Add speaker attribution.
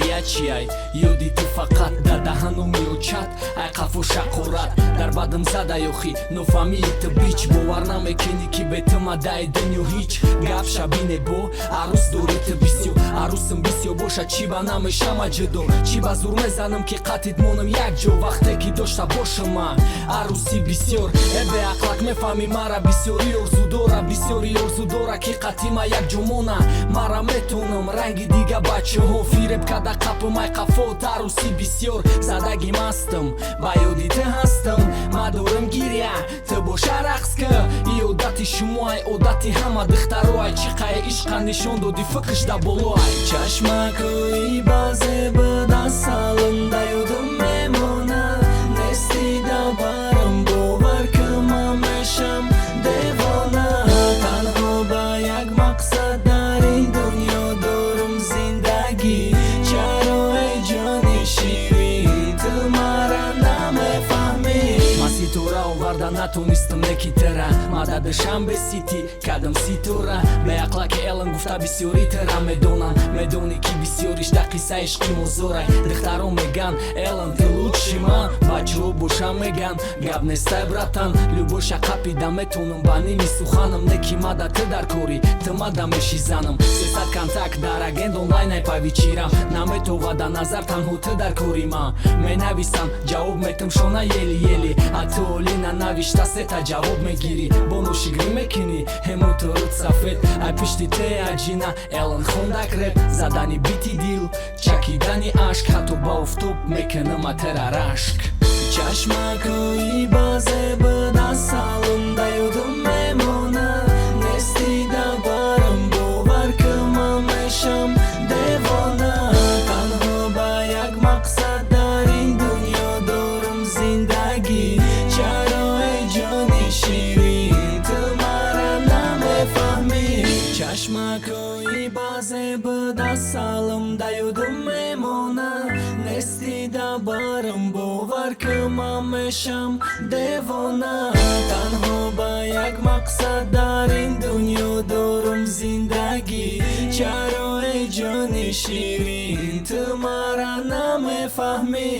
Speaker 1: Горячий ай, ёди ту фақат дар даҳану меочад. Ай қафо шақорат дар бадам зада, ёхи нофаҳмии ту бич. Бовар намекунӣ, ки бе ту ма даи дунё ҳеҷ. Гап шабине бо арӯс дорӣ ту бисёр. Арӯсам бисёр боша, чӣ ба намешама ҷудо? Чӣ ба зур мезанам, ки қатит монам якҷо, вақте ки дошта бошам ман арӯси бисёр? Э, беақлак, мефаҳмӣ мара, бисёри орзу дора, бисёри орзу дора, ки қатима якҷо мона. Мара метонам ранги дига бачаҳо фиреб када қапумай қафот. Арӯси бисёр задаги мастам, ба ёди ту ҳастам, ма дорам гиря, ту боша рақс ки. И одати шумо ай, одати ҳама духтаро ай. Чӣ қай ишқа нишон доди, фиқш да боло ай. Чашмакои базеб асалам да ёдам мемона. Нести да барам, бовар ки ман мешам девона. Танҳо ба як мақсад дар ин дунё дорум зиндагӣ. Чаро, эй ҷони ширин, ту мара намефаҳмӣ? Ман ситора оварда натонистам, неки тира ма да Душанбе Сити кадам ситора. Беақлаки Элан гуфта бисёри тира медонам. Медонӣ, ки бисёриш да қисса ишқи мозорай. Духтаро меган: «Элан, ты лучший ман». Бачаҳо боша меган: «Гап нестай, братан». Любой ша қапида метонам ба ними суханам, неки мада ту дар корӣ, ту мада мешизанам. 300 контакт дар агент онлайн ай по вечерам наметова да назар, танҳо ту дар кори ман. Менависам, ҷавоб метам шона еле-еле, а ту олина навишта сета ҷавоб мегирӣ. Бо ношигрӣ мекунӣ ҳемотурут сафед, ай пишти те аҷина Элан хондак реп. Задани бити дил, чакидани ашк, ҳатто ба офтоб мекунам атера рашк. Чашмакои базеб асалам да ёдам мемона. Нести да барам, бовар ки ман мешам девона. Танҳо ба як мақсад дар ин дунё дорум зиндагӣ. Чаро, эй ҷони ширин, ту мара намефаҳмӣ? Чашмакои базеб асалам да ёдам мемона. Нести да барам, бовар ки ман мешам девона. Танҳо ба як мақсад дар ин дунё дорум зиндагӣ. Чаро, эй ҷони ширин, ту мара намефаҳмӣ?